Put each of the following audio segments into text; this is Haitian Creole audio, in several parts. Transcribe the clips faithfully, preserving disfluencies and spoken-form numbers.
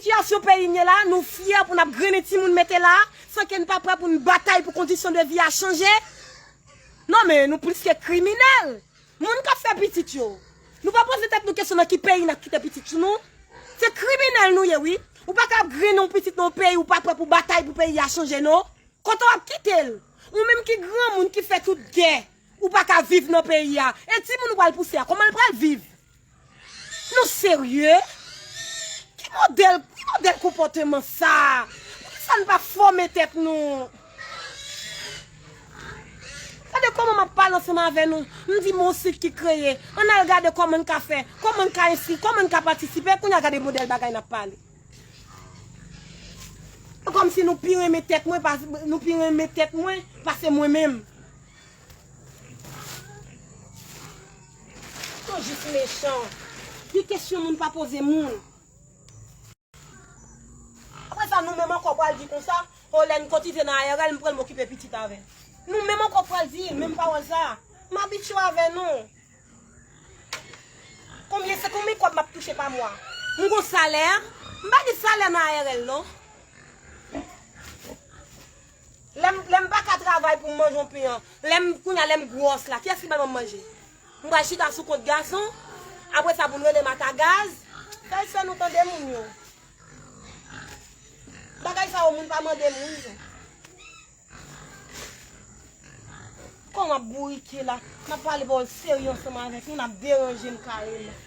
Sitiyasyon peyi n ye la, nou fyè pou n ap grennen timoun mete la, san ke n pa prè pou n batay pou kondisyon de vi a chanje. Non, men nou plis ke kriminèl. Moun k ap fè pitit yo, nou pa poze tèt nou kesyon nan ki peyi n ap kite pitit nou. Se kriminèl nou ye, wi. Ou pa ka ap grennen yon pitit nan yon peyi, ou pa prè pou batay pou peyi a chanje, non. Kote w ap kite l? Ou menm ki granmoun ki fè tout gè, ou pa ka viv nan peyi a. E timoun ou pral pouse a, kòman l pral viv? Nou serye? Ki modèl, ki modèl konpòteman sa? Poukisa n pa fòme tèt nou? Gade kòman m ap pale ansanm avè nou. M di m yon sit ki kreye. Ann al gade kòman n ka fè, kòman n ka enskri, kòman n ka patisipe. Kounye a gade modèl bagay n ap pale. Kòmsi nou pi renmen tèt mwen, pas- nou pi renmen tèt mwen pase mwen menm. Nou jis mechan. Ki kesyon moun pa poze moun? Apre sa, nou menm ankò pral di konsa, o, lè n kotize nan A R L, m pran l, m okipe pitit avè l. Nou menm ankò pral di menm pawòl sa. M abitye avè nou. Konbyen, se konbyen kòb m ap touche pa mwa? M gon salè? M pa gen salè nan A R L, non. Lè m, lè m pa ka travay pou m manje yon pen an, lè m, kounye a, lè m gwòs la, kiyès ki ba m manje? M pral chita sou kont gason, apre sa pou n rele m ata gaz. Sa e fè nou tande moun yo. Bagay sa yo, moun pa mande moun yo. Kòman w ap bourike la? N ap pale pawòl serye ansanm avèk nou, n ap deranje m kareman.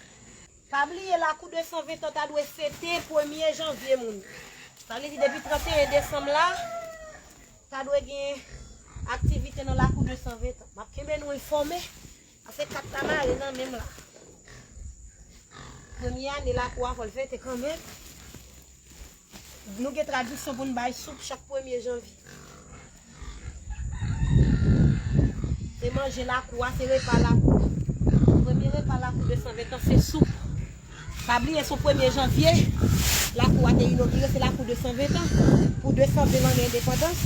Pa bliye lakou de san ven tan ta dwe fete premye janvye moun. Sa vle di depi trannteyen desanm la, ta dwe gen aktivite nan lakou de san ven tan. M ap kenbe nou enfòme. Sa se kat la mare nan men m la. Premye ane lakou a fò l fete kanmenm. Nou gen tradisyon pou n bay soup chak premye janvye. Se manje lakou a, se repa lakou a. Premye repa lakou de san ven tan, se soup. Pa bliye, se premye janvye, lakou a te inogire, se lakou de san ven tan. Pou de san ven lannen endepandans,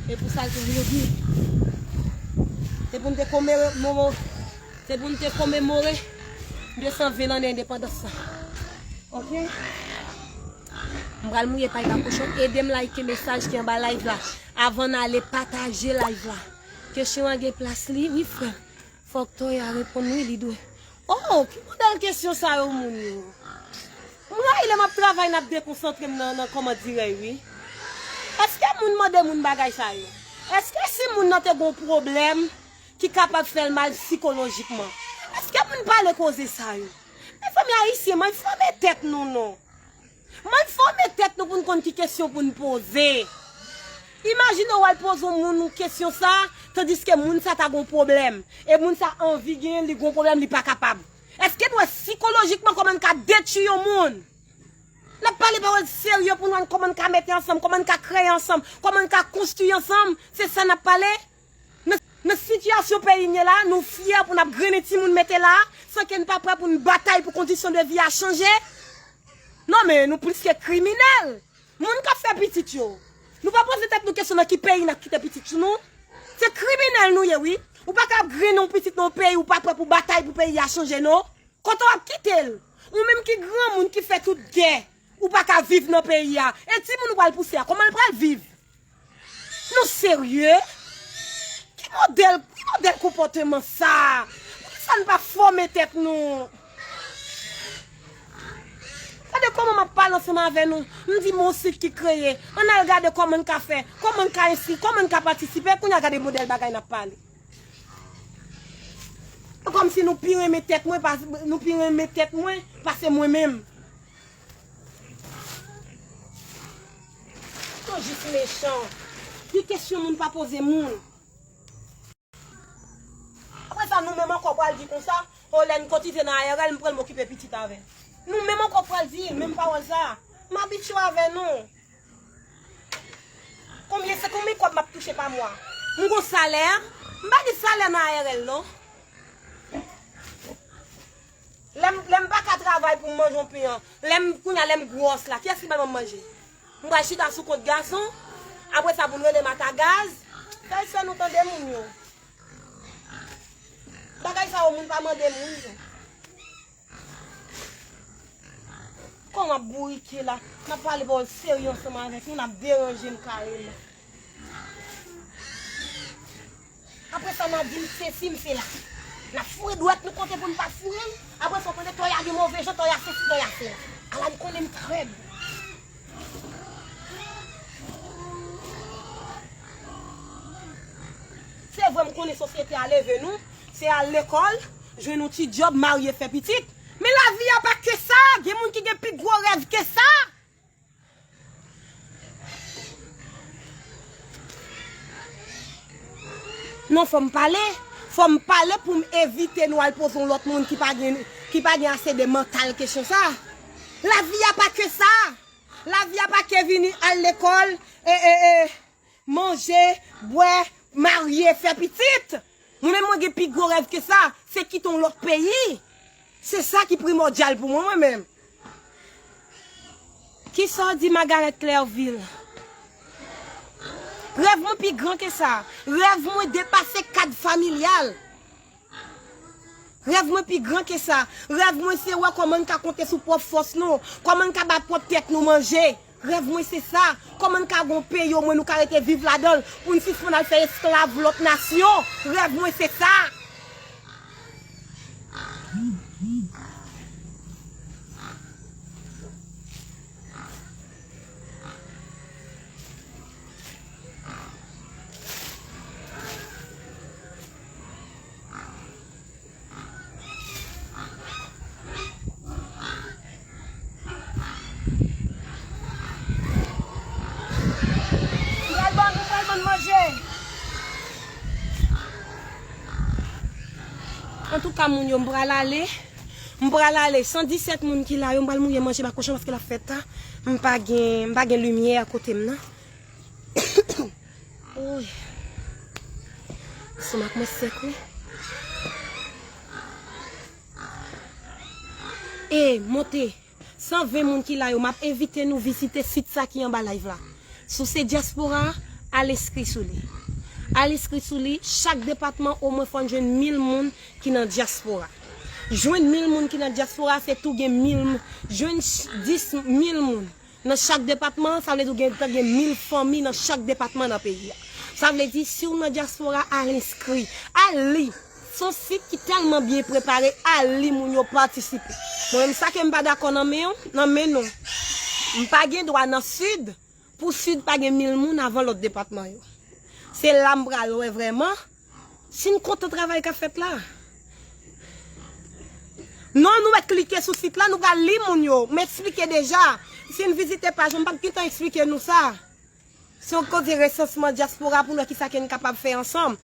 e pou sa l te inogire. Se pou n te komemore, se pou n te komemore de san ven lannen endepandans la. Oke? M pral mouye pay pa kochon. Ede m like mesaj ki anba live la. Avan n ale, pataje live la. Kesyon an gen plas li, wi, frè. Fòk Toya reponn, wi, li dwe. Oh, ki modèl kesyon sa yo, moun yo? M rayi lè m ap travay, n ap dekonsantre m nan, nan kòman dirèy, wi. Èske moun mande moun bagay sa yo? Èske si moun nan te gon pwoblèm ki kapab fè l mal sikolojikman, èske moun pale koze sa yo? Mezanmi, ayisyen, m ann fòme tèt nou, non. M ann fòme tèt nou pou n konn ki kesyon pou n poze. Imajine w al poze yon moun yon kesyon sa, tandiske moun sa ta gon pwoblèm. E moun sa anvi genyen, li gon pwoblèm, li pa kapab. Èske n wè sikolojikman kòman n ka detwi yon moun? N ap pale pawòl serye pou n wè kòman n ka mete ansanm, kòman n ka kreye ansanm, kòman n ka konstwi ansanm. Se sa n ap pale. Nan, nan sitiyasyon peyi n ye la, nou fyè pou n ap grennen timoun mete la, san ke n pa prè pou n batay pou kondisyon de vi a chanje. Non, men nou plis ke kriminèl. Moun k ap fè pitit yo, nou pa poze tèt nou kesyon nan ki peyi n ap kite pitit nou. Se kriminèl nou ye, wi. Ou pa ka ap grennen yon pitit nan yon peyi, ou pa prè pou batay pou peyi a chanje, non. Kote w ap kite l? Ou menm ki granmoun ki fè tout gè, ou pa ka viv nan peyi a. E timoun ou pral pouse a, kòman l pral viv? Nou serye? Ki modèl, ki modèl konpòteman sa? Poukisa n pa fòme tèt nou? Gade kòman m ap pale ansanm avè nou. M di m yon sit ki kreye. Ann al gade kòman n ka fè, kòman n ka enskri, kòman n ka patisipe. Kounye a gade modèl bagay n ap pale. Kòmsi nou pi renmen tèt mwen, pas- nou pi renmen tèt mwen pase mwen menm. Nou jis mechan. Ki kesyon moun pa poze moun? Apre sa, nou menm ankò pral di konsa, o, lè n kotize nan A R L, m pran l, m okipe pitit avè l. Nou menm ankò pral di menm pawòl sa. M abitye avè nou. Konbyen, se konbyen kòb m ap touche pa mwa? M gon salè? M pa gen salè nan A R L, non. Lè m, lè m pa ka travay pou m manje yon pen an, lè m, kounye a lè m gwòs la, kiyès ki bay mwen manje? M pral chita sou kont gason, apre sa pou n rele m ata gaz. Sa e fè nou tande moun yo. Bagay sa yo, moun pa mande moun yo. Kòman bourike la? N ap pale pawòl serye ansanm avèk nou, n ap deranje m kareman. Apre sa, n a di m sesi, m sela. N a foure dwèt nou kote pou n pa foure l. Apre sa, w konnen tòya gen move jan, tòya sesi, tòya sela. Ala m konnen m trèd. Se vre, m konnen sosyete a leve nou, se al lekòl, jwenn yon ti djòb, marye, fè pitit. Men lavi a pa ke sa, gen moun ki gen pi gwo rèv ke sa. Non, fò m pale. Fò m pale pou m evite nou al poze yon lòt moun ki pa gen, ki pa gen ase de mantal kesyon sa. Lavi a pa ke sa. Lavi a pa ke vini al lekòl, e, e, e, manje, bwè, marye, fè pitit. Mwen menm, mwen gen pi gwo rèv ke sa, se kite yon lòt peyi. Se sa ki primòdyal pou mwen, mwen menm. Kisa w di, Magarèt Clerville? Rèv mwen pi gran ke sa. Rèv mwen depase kad familyal. Rèv mwen pi gran ke sa. Rèv mwen se wè kòman n ka konte sou pwòp fòs nou, kòman n ka ba pwòp tèt nou manje. Rèv mwen se sa. Kòman n ka gon peyi omwen nou ka rete viv ladan l pou n sispann al fè esklav lòt nasyon. Rèv mwen se sa. Pral ban nou, pral ban manje. Antouka, moun yo, m pral ale. M pral ale. San disèt moun ki la yo, m pral mouye manje ba kochon paske l ap fè ta. M pa gen, m pa gen limyè kote m nan. Oy. Estomak mwen sèk, wi. E, monte. San ven moun ki la yo, m ap envite nou vizite sit sa ki anba live la. Si w se dyaspora, al enskri sou li. Al enskri sou li, chak depatman, omwen fò n jwenn mil moun ki nan dyaspora. Jwenn mil moun ki nan dyaspora, se tou gen mil, jwenn ch-, dis mil moun. Nan chak depatman, sa vle di w gen tan gen mil fanmi nan chak depatman nan peyi a. Sa vle di, si w nan dyaspora, al enskri, al li. Se yon sit ki tèlman byen prepare, al li moun yo patisipe. Mwen menm, sa ke m pa dakò nan men w, nan men nou. M pa gen dwa nan Sid, pou Sid pa gen mil moun avan lòt depatman yo. Se la m pral wè vrèman si n kontan travay k ap fèt la. Non, nou mèt klike sou sit la, nou pral li moun yo. M eksplike deja. Si n vizite paj mwen, m p ap gentan eksplike nou sa. Se yon koze resansman dyaspora pou n wè kisa ke n kapab fè ansanm.